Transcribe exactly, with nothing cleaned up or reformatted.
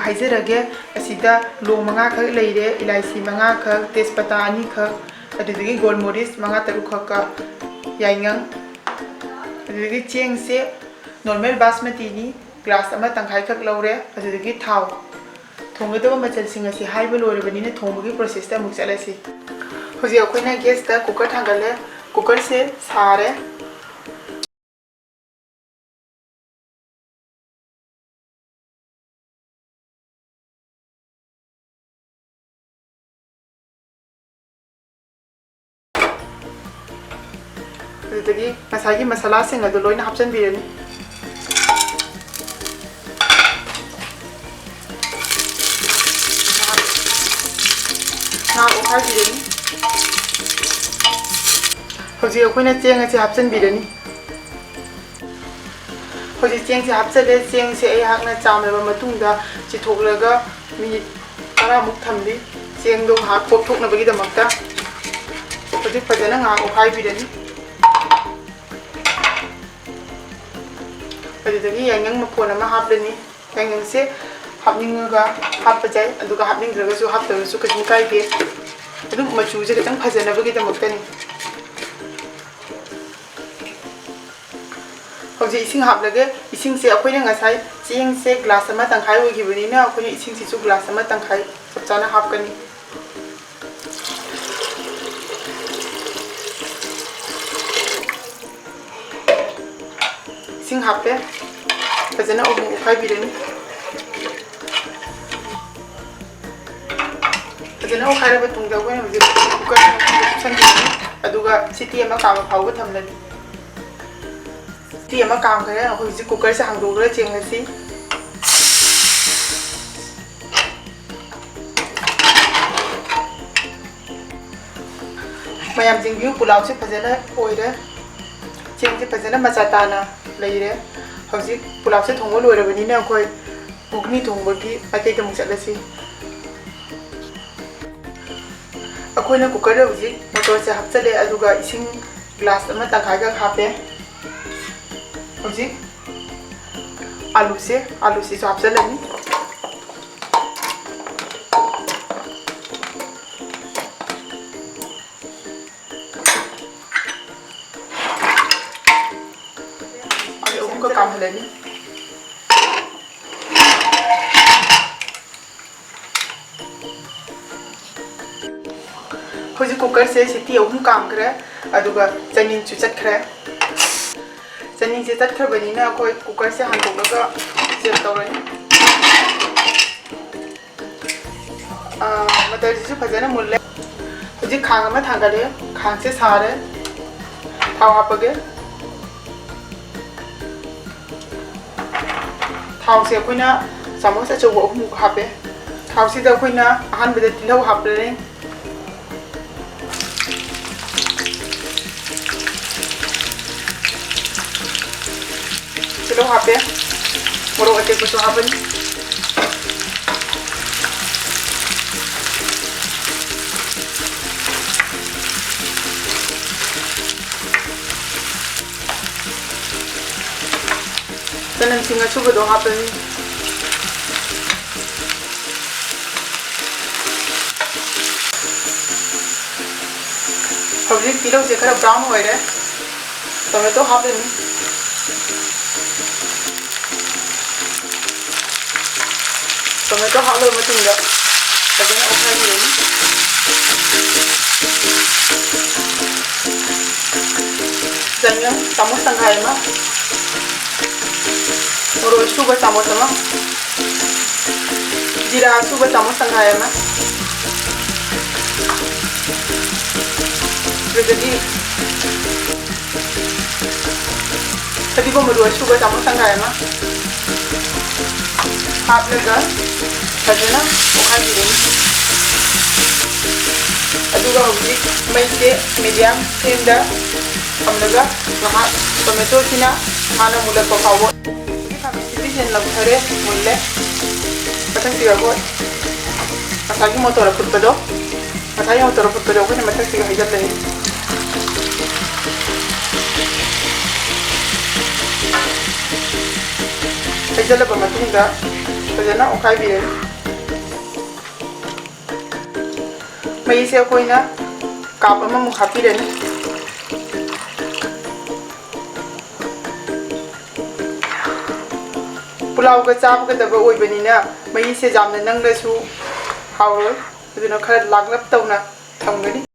ꯍꯥꯏꯖꯔꯒꯦ, ꯑꯁꯤꯗ ꯂꯣꯡ ꯃꯉꯥꯈꯛ ꯂꯩꯔꯦ, ꯏꯂꯥꯏꯆꯤ ꯃꯉꯥꯈꯛ, ꯇꯦꯖꯄꯇꯥ ꯑꯅꯤꯈꯛ, ꯑꯗꯨꯗꯒꯤ ꯒꯣꯜꯃꯣꯔꯤꯁ ꯃꯉꯥ ꯇꯔꯨꯛꯈꯛꯀ, ꯌꯥꯏꯉꯪ, ꯑꯗꯨꯗꯒꯤ ꯆꯦꯡꯁꯦ ꯅꯣꯔꯃꯦꯜ ꯕꯥꯁꯃꯇꯤꯅꯤ, ꯒ꯭ꯂꯥꯁ ꯑꯃ ꯇꯪꯈꯥꯏꯈꯛ ꯂꯧꯔꯦ꯫ ꯑꯗꯨꯗꯒꯤ ꯊꯥꯎ꯫ ꯊꯣꯡꯒꯗꯕ ꯃꯆꯜꯁꯤꯡ ꯑꯁꯤ ꯍꯥꯏꯕ ꯂꯣꯏꯔꯕꯅꯤꯅ ꯊꯣꯡꯕꯒꯤ ꯄ꯭ꯔꯣꯁꯦꯁꯇ ꯑꯃꯨꯛ ꯆꯠꯂꯁꯤ꯫ ꯍꯧꯖꯤꯛ ꯑꯩꯈꯣꯏꯅ ꯒ꯭ꯌꯥꯁꯇ ꯀꯨꯀꯔ ꯊꯥꯡꯒꯠꯂꯦ꯫ ꯀꯨꯀꯔꯁꯦ ꯁꯥꯔꯦ꯫ ꯑꯗꯨꯗꯒꯤ ꯉꯁꯥꯏꯒꯤ ꯃꯁꯥꯂꯥꯁꯤꯡ ꯑꯗꯨ ꯂꯣꯏꯅ ꯍꯥꯞꯆꯤꯟꯕꯤꯔꯅꯤ꯫ ꯉꯥ ꯑꯣꯠꯈꯥꯏꯕꯤꯔꯅꯤ꯫ ꯍꯧꯖꯤꯛ ꯑꯩꯈꯣꯏꯅ ꯆꯦꯡ ꯑꯁꯤ ꯍꯥꯞꯆꯤꯟꯕꯤꯔꯅꯤ꯫ ꯍꯧꯖꯤꯛ ꯆꯦꯡꯁꯦ ꯍꯥꯞꯆꯜꯂꯦ꯫ ꯆꯦꯡꯁꯦ ꯑꯩꯍꯥꯛꯅ ꯆꯥꯝꯂꯕ ꯃꯇꯨꯡꯗ ꯆꯤꯊꯣꯛꯂꯒ ꯃꯤꯅꯤꯠ ꯇꯔꯥꯃꯨꯛ ꯊꯝꯂꯤ꯫ ꯆꯦꯡꯗꯣ ꯉꯥꯏꯍꯥꯛ ꯄꯣꯞꯊꯣꯛꯅꯕꯒꯤꯗꯃꯛꯇ꯫ ꯍꯧꯖꯤꯛ ꯐꯖꯅ ꯉꯥꯏꯍꯥꯛ ꯑꯣꯠꯈꯥꯏꯕꯤꯔꯅꯤ꯫ ꯑꯗꯨꯗꯒꯤ ꯌꯥꯏꯉꯪ ꯃꯐꯣꯟ ꯑꯃ ꯍꯥꯞꯂꯅꯤ꯫ ꯌꯥꯏꯉꯪꯁꯦ ꯍꯥꯞꯅꯤꯡꯉꯒ ꯍꯥꯞꯄ ꯌꯥꯏ, ꯑꯗꯨꯒ ꯍꯥꯞꯅꯤꯡꯗ꯭ꯔꯒꯁꯨ ꯍꯥꯞꯇꯕꯁꯨ ꯀꯩꯁꯨꯝ ꯀꯥꯏꯗꯦ꯫ ꯑꯗꯨꯝ ꯃꯆꯨꯁꯦ ꯈꯤꯇꯪ ꯐꯖꯅꯕꯒꯤꯗꯃꯛꯇꯅꯤ꯫ ꯍꯧꯖꯤꯛ ꯏꯁꯤꯡ ꯍꯥꯞꯂꯒꯦ꯫ ꯏꯁꯤꯡꯁꯦ ꯑꯩꯈꯣꯏꯅ ꯉꯁꯥꯏ ꯆꯦꯡꯁꯦ ꯒ꯭ꯂꯥꯁ ꯑꯃ ꯇꯪꯈꯥꯏ ꯑꯣꯏꯈꯤꯕꯅꯤꯅ, ꯑꯩꯈꯣꯏꯅ ꯏꯁꯤꯡꯁꯤꯁꯨ ꯒ꯭ꯂꯥꯁ ꯑꯃ ꯇꯪꯈꯥꯏ ꯆꯞ ꯆꯥꯅ ꯍꯥꯞꯀꯅꯤ꯫ ꯏꯁꯤꯡ ꯍꯥꯞꯄꯦ꯫ ꯐꯖꯅ ꯑꯃꯨꯛ ꯑꯣꯠꯈꯥꯏꯕꯤꯔꯅꯤ꯫ ꯐꯖꯅ ꯑꯣꯠꯈꯥꯏꯔꯕ ꯇꯨꯡꯗ ꯑꯩꯈꯣꯏꯅ ꯍꯧꯖꯤꯛ ꯀꯨꯀꯔ ꯃꯈꯨꯝꯗ ꯀꯨꯞꯁꯟꯕꯤꯔꯅꯤ꯫ ꯑꯗꯨꯒ ꯁꯤꯇꯤ ꯑꯃ ꯀꯥꯕ ꯐꯥꯎꯕ ꯊꯝꯂꯅꯤ꯫ ꯁꯤꯇꯤ ꯑꯃ ꯀꯥꯝꯈ꯭ꯔꯦ꯫ ꯑꯩꯈꯣꯏ ꯍꯧꯖꯤꯛ ꯀꯨꯀꯔꯁꯦ ꯍꯥꯡꯗꯣꯛꯂꯒ ꯆꯦꯡ ꯑꯁꯤ ꯃꯌꯥꯝ ꯌꯦꯡꯕꯤꯌꯨ, ꯄꯨꯂꯥꯎꯁꯦ ꯐꯖꯅ ꯑꯣꯏꯔꯦ꯫ ꯆꯦꯡꯁꯦ ꯐꯖꯅ ꯃꯆꯥ ꯇꯥꯅ ꯂꯩꯔꯦ꯫ ꯍꯧꯖꯤꯛ ꯄꯨꯂꯥꯎꯁꯦ ꯊꯣꯡꯕ ꯂꯣꯏꯔꯕꯅꯤꯅ ꯑꯩꯈꯣꯏ ꯘꯨꯒꯅꯤ ꯊꯣꯡꯕꯒꯤ ꯃꯥꯏꯀꯩꯗ ꯑꯃꯨꯛ ꯆꯠꯂꯁꯤ꯫ ꯑꯩꯈꯣꯏꯅ ꯀꯨꯀꯔꯗ ꯍꯧꯖꯤꯛ ꯃꯣꯇꯣꯔꯁꯦ ꯍꯥꯞꯆꯜꯂꯦ, ꯑꯗꯨꯒ ꯏꯁꯤꯡ ꯒ꯭ꯂꯥꯁ ꯑꯃ ꯇꯪꯈꯥꯏꯈꯛ ꯍꯥꯞꯄꯦ꯫ ꯍꯧꯖꯤꯛ ꯑꯂꯨꯁꯦ, ꯑꯂꯨꯁꯤꯁꯨ ꯍꯥꯞꯆꯜꯂꯅꯤ꯫ ꯍꯧꯖꯤꯛ cookerꯁꯦ ꯁꯤꯇꯤ ꯑꯍꯨꯝ ꯀꯥꯝꯈ꯭ꯔꯦ, ꯑꯗꯨꯒ ꯆꯅꯤꯡꯁꯨ ꯆꯠꯈ꯭ꯔꯦ꯫ ꯆꯅꯤꯡꯁꯦ ꯆꯠꯈ꯭ꯔꯕꯅꯤꯅ ꯑꯩꯈꯣꯏ cookerꯁꯦ ꯍꯥꯡꯗꯣꯛꯂꯒ check ꯇꯧꯔꯅꯤ꯫ ꯑꯥ, ꯃꯇꯔꯁꯤꯁꯨ ꯐꯖꯅ ꯃꯨꯜꯂꯦ꯫ ꯍꯧꯖꯤꯛ ꯈꯥꯡ ꯑꯃ ꯊꯥꯡꯒꯠꯂꯦ, ꯈꯥꯡꯁꯦ ꯁꯥꯔꯦ, ꯊꯥꯎ ꯍꯥꯞꯄꯒꯦ꯫ ꯊꯥꯎꯁꯦ ꯑꯩꯈꯣꯏꯅ ꯆꯥꯃꯁ ꯑꯆꯧꯕ ꯑꯍꯨꯝꯃꯨꯛ ꯍꯥꯞꯄꯦ꯫ ꯊꯥꯎꯁꯤꯗ ꯑꯩꯈꯣꯏꯅ ꯑꯍꯥꯟꯕꯗ ꯇꯤꯜꯍꯧ ꯍꯥꯞꯄꯅꯤ꯫ ꯇꯤꯜꯍꯧ ꯍꯥꯞꯄꯦ꯫ ꯃꯣꯔꯣꯛ ꯑꯇꯦꯛꯄꯁꯨ ꯍꯥꯞꯄꯅꯤ꯫ ꯆꯅꯝꯁꯤꯡ ꯑꯁꯨꯕꯗꯣ ꯍꯥꯞꯄꯅꯤ꯫ ꯍꯧꯖꯤꯛ ꯇꯤꯜꯍꯧꯁꯦ ꯈꯔ brown ꯑꯣꯏꯔꯦ꯫ Tomato ꯍꯥꯞꯄꯅꯤ꯫ Tomato ꯍꯥꯞꯂꯕ ꯃꯇꯨꯡꯗ ꯐꯖꯅ ꯑꯣꯠꯈꯥꯏꯕꯤꯔꯅꯤ꯫ ꯆꯥꯃꯁ ꯇꯪꯈꯥꯏ ꯑꯃ, ꯃꯣꯔꯣꯛ ꯑꯁꯨꯕ ꯆꯥꯃꯁ ꯑꯃ, ꯖꯤꯔꯥ ꯑꯁꯨꯕ ꯆꯥꯃꯁ ꯇꯪꯈꯥꯏ ꯑꯃ, ꯑꯗꯨꯗꯒꯤ ꯐꯗꯤꯒꯣꯝ ꯃꯔꯨ ꯑꯁꯨꯕ ꯆꯥꯃꯁ ꯇꯪꯈꯥꯏ ꯑꯃ ꯍꯥꯞꯂꯒ ꯐꯖꯅ ꯑꯣꯠꯈꯥꯏꯕꯤꯔꯅꯤ꯫ ꯑꯗꯨꯒ ꯍꯧꯖꯤꯛ ꯃꯩꯁꯦ medium flameꯗ ꯊꯝꯂꯒ ꯉꯥꯏꯍꯥꯛ tomatoꯁꯤꯅ ꯍꯥꯟꯅ ꯃꯨꯜꯂꯛꯄ ꯐꯥꯎꯕ꯫ ꯍꯧꯖꯤꯛ ꯈꯥꯃꯦꯟꯁꯤꯗꯤ ꯍꯦꯟꯅ ꯂꯧꯊꯔꯦ, ꯃꯨꯜꯂꯦ꯫ ꯃꯊꯪꯁꯤꯗ ꯑꯩꯈꯣꯏ ꯉꯁꯥꯏꯒꯤ ꯃꯣꯇꯣꯔ ꯑꯐꯨꯠꯄꯗꯣ, ꯉꯁꯥꯏꯒꯤ ꯃꯣꯇꯣꯔ ꯑꯐꯨꯠꯄꯗꯣ ꯑꯩꯈꯣꯏꯅ ꯃꯊꯛꯁꯤꯗ ꯍꯩꯖꯤꯜꯂꯅꯤ꯫ ꯍꯩꯖꯤꯜꯂꯕ ꯃꯇꯨꯡꯗ ꯐꯖꯅ ꯑꯣꯠꯈꯥꯏꯕꯤꯔꯅꯤ꯫ ꯃꯍꯤꯁꯦ ꯑꯩꯈꯣꯏꯅ cup ꯑꯃꯃꯨꯛ ꯍꯥꯞꯄꯤꯔꯅꯤ꯫ ꯄꯨꯂꯥꯎꯒ ꯆꯥꯕꯒꯗꯕ ꯑꯣꯏꯕꯅꯤꯅ ꯃꯍꯤꯁꯦ ꯌꯥꯝꯅ ꯅꯪꯂꯁꯨ ꯍꯥꯎꯔꯣꯏ, ꯑꯗꯨꯅ ꯈꯔ ꯂꯥꯡꯂꯞ ꯇꯧꯅ ꯊꯝꯒꯅꯤ꯫